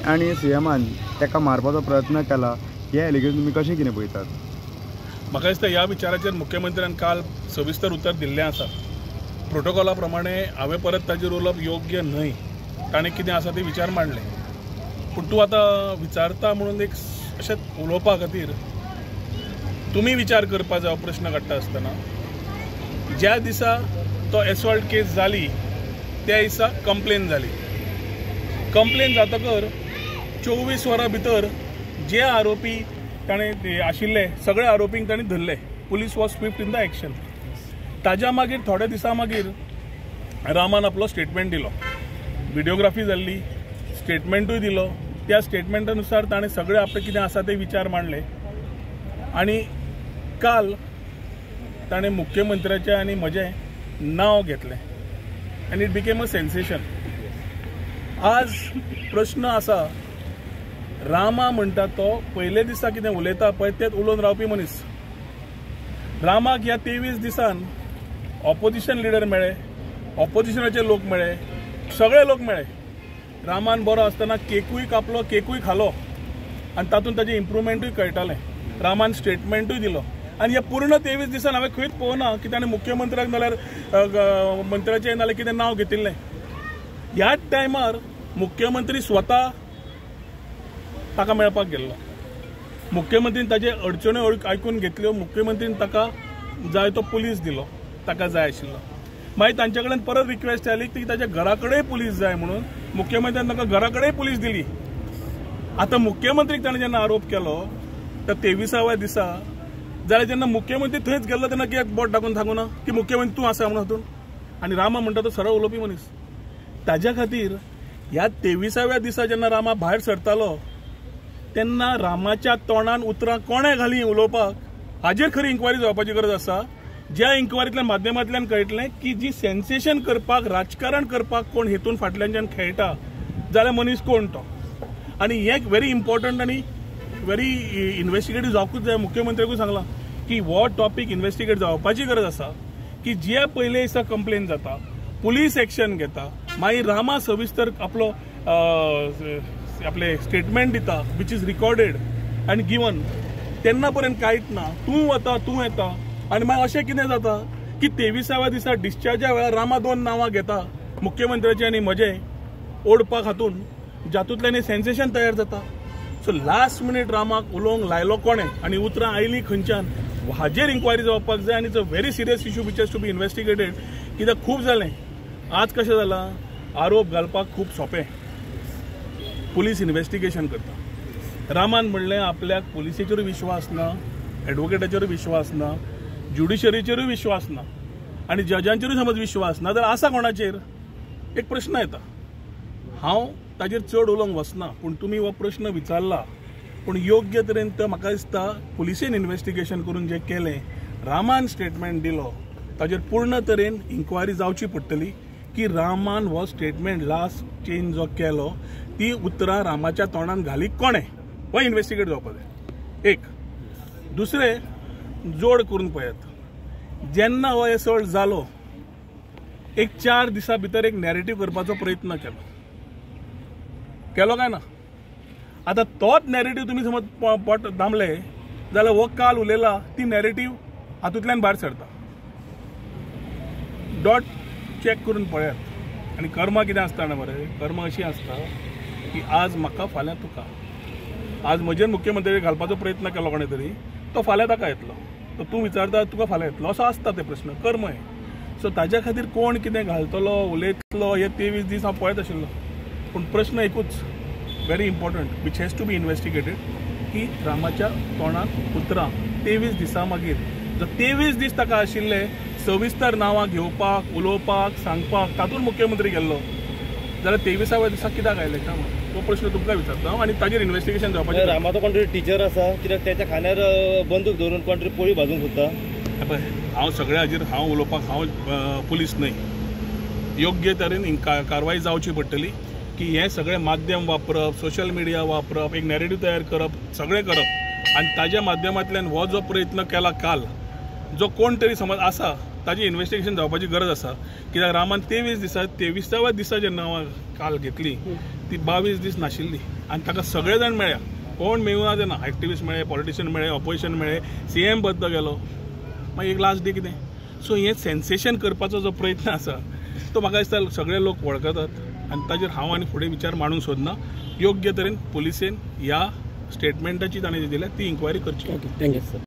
आनी सीएमान ताका मारपाचो प्रयत्न केला, हे एलिगेशन तुमी कशें कितें पळयतात? म्हाका दिसता ह्या विचाराचेर मुख्यमंत्र्यान काल सविस्तर उतर दिल्लें आसा. प्रोटोकॉला प्रमाणे हांवें परत ताजेर उलोवप योग्य न्हय. ताणें कितें आसा ते विचार मांडले, पूण तूं आतां विचारता म्हणून एक अशें उलोवपा खातीर तुमी विचार करपा जाय. प्रश्न काडटा आसतना ज्या दिसा तो एसॉल्ट केस जाली त्या दिसा कंप्लेन जाली. कंप्लेन जातकर 24 वरां भितर जे आरोपी ताणें आशिल्ले सगळे आरोपींक ताणें धरले. Police was swift in the action. ताज्या मागीर थोड्या दिसां मागीर रामान आपलो स्टेटमेंट दिलो, व्हिडियोग्राफी जाल्ली, स्टेटमेंटूय दिलो. त्या स्टेटमेंटा नुसार ताणें सगळे आपले कितें आसा ते विचार मांडले आनी काल ताणें मुख्यमंत्र्याचें आनी म्हजें नांव घेतलें आनी it became a sensation. आज प्रश्न आसा, रामा म्हणटा तो पयले दिसा कितें उलयता पळय तेच उलोवन रावपी मनीस. रामाक ह्या 23 दिसान ऑपोजिशन लिडर मेळ्ळे, ऑपोजिशनाचे लोक मेळ्ळे, सगळे लोक मेळ्ळे. रामान बरो आसतना केकूय कापलो, केकूय खालो आनी तातूंत ताजें इम्प्रुवमेंटूय कळटालें. रामान स्टेटमेंटूय दिलो आनी ह्या पूर्ण 23 दिसान हांवें खंयच पळोवना की ताणें मुख्यमंत्र्याक नाल्यार मंत्र्याचें नाल्यार कितें नांव घेतिल्लें. ह्याच टायमार मुख्यमंत्री स्वता ताका मेळपाक गेल्लो. मुख्यमंत्रीन ताजे अडचण्यो आयकून घेतल्यो, मुख्यमंत्रीन ताका जाय तो पुलीस दिलो, ताका जाय आशिल्लो. मागीर तांचे कडेन परत रिक्वेस्ट आयली की ताच्या घरा कडेन पुलीस जाय म्हणून मुख्यमंत्र्यान ताका घरा कडेन पुलीस दिली. आतां मुख्यमंत्रीक ताणें जेन्ना आरोप केलो तर 23व्या दिसा जाल्यार जेन्ना मुख्यमंत्री थंयच गेल्लो तेन्ना कित्याक बोट दाखोवन सांगू ना की मुख्यमंत्री तूं आसा म्हणून हातून? आनी रामा म्हणटा तो सरळ उलोवपी मनीस. ताज्या खातीर ह्या 23व्या दिसा जेन्ना रामा भायर सरतालो तेन्ना रामाच्या तोंडान उतरां कोणें घालीं उलोवपाक हाजेर खरी इन्क्वायरी जावपाची गरज आसा. ज्या इन्क्वायरींतल्यान माध्यमांतल्यान कळटलें की जी सेन्सेशन करपाक, राजकारण करपाक कोण हेतून फाटल्यानच्यान खेळटा जाल्यार मनीस कोण तो. आनी हें व्हेरी इम्पॉर्टंट आनी व्हेरी इन्वेस्टिगेटीव जावकूच जाय. मुख्यमंत्र्याकूय सांगलां की हो टॉपीक इन्वेस्टिगेट जावपाची गरज आसा की जे पयले दिसा कंप्लेन जाता, पुलीस एक्शन घेता, मागीर रामा सविस्तर आपलो आपले स्टेटमेंट दिता which is recorded आनी गिवन, तेन्ना पर्यंत कांयच ना. तूं वता, तूं येता आनी मागीर अशें कितें जाता की 23व्या दिसा डिस्चार्जा वेळार रामा 2 नांवां घेता, मुख्यमंत्र्याचें आनी म्हजें, ओडपाक हातून जातूंतल्यान सेन्सेशन तयार जाता. सो लास्ट मिनीट रामाक उलोवंक लायलो कोणें आनी उतरां आयलीं खंयच्यान हाजेर इन्क्वायरी जावपाक जाय. आनी it's a very serious issue which has to be investigated. कित्याक खूब जालें. आज कशें जालां, आरोप घालपाक खूब सोंपें, पुलीस इन्वेस्टिगेशन करता. रामान म्हणलें आपल्याक पुलिसेचेरूय विश्वास ना, एडवोकेटाचेरूय विश्वास ना, ज्युडिशरीचेरूय विश्वास ना आनी जजांचेरूय समज विश्वास ना, जाल्यार आसा कोणाचेर? एक प्रश्न येता. हांव ताजेर चड उलोवंक वचना, पूण तुमी हो प्रश्न विचारला, पूण योग्य तरेन तो म्हाका दिसता पुलिसेन इन्वेस्टिगेशन करून जें केलें, रामान स्टेटमेंट दिलो, ताजेर पूर्ण तरेन इन्क्वायरी जावची पडटली की रामान हो स्टेटमेंट लास्ट चेंज जो केलो ती उतरां रामाच्या तोंडान घाली कोणें, हो इन्वेस्टिगेट जावपाक जाय. एक दुसरें जोड करून पळयात, जेन्ना हो एसॉल्ट जालो एक 4 दिसां भितर एक नॅरेटीव करपाचो प्रयत्न केलो, केलो काय ना? आतां तोच नॅरेटीव तुमी समज पोट दामले जाल्यार हो काल उलयला ती नॅरेटीव हातूंतल्यान भायर सरता. डॉट चॅक करून पळयात. आनी कर्मा कितें आसता ना मरे, कर्म अशी आसता की आज म्हाका फाल्यां तुका. आज म्हजेर मुख्यमंत्री घालपाचो प्रयत्न केलो कोणें तरी, तो फाल्यां ताका येतलो, तो तूं विचारता तुका फाल्यां येतलो, असो आसता ते प्रश्न, कर्म हें. सो ताज्या खातीर कोण कितें घालतलो उलयतलो हे 23 दीस हांव पळयत आशिल्लो. पूण प्रश्न एकूच very important which has to be investigated की रामाच्या तोंडांत उतरां 23 दिसां मागीर जो 23 दीस ताका आशिल्ले सविस्तर नांवां घेवपाक, उलोवपाक, सांगपाक, तातूंत मुख्यमंत्री गेल्लो जाल्यार 23व्या दिसा कित्याक आयले काय म्हणून तो प्रश्न तुमकां विचारता हांव आनी ताजेर इन्वेस्टिगेशन जावपाचें. रामाचो कोण तरी टिचर आसा कित्याक त्याच्या खांद्यार बंदूक धरून कोण तरी पोळी भाजूंक सोदता. पळय, हांव सगळ्या हाजेर हांव उलोवपाक हांव पुलीस न्हय. योग्य तरेन कारवाय जावची पडटली की हें सगळें माध्यम वापरप, सोशल मिडिया वापरप, एक नॅरेटीव तयार करप, सगळें करप आनी ताज्या माध्यमांतल्यान हो जो प्रयत्न केला काल, जो कोण तरी समज आसा ताजी इन्वेस्टिगेशन जावपाची गरज आसा. कित्याक रामान 23 दिसा 23व्या दिसा जेन्ना हांव काल घेतली ती 22 दीस नाशिल्ली आनी ताका सगळे जाण मेळ्ळ्या, कोण मेळूना तेन्ना, एक्टिविस्ट मेळ्ळे, पॉलिटिशियन मेळ्ळे, ऑपोजिशन मेळ्ळे, सीएम बद्द गेलो, मागीर एक लास्ट डे कितें. सो हें सेन्सेशन करपाचो जो प्रयत्न आसा तो म्हाका दिसता सगळे लोक वळखतात आनी ताजेर हांव आनी फुडें विचार मांडूंक सोदना. योग्य तरेन पुलिसेन ह्या स्टेटमेंटाची ताणें जी दिल्या ती इन्क्वायरी करची. Okay, thank you sir.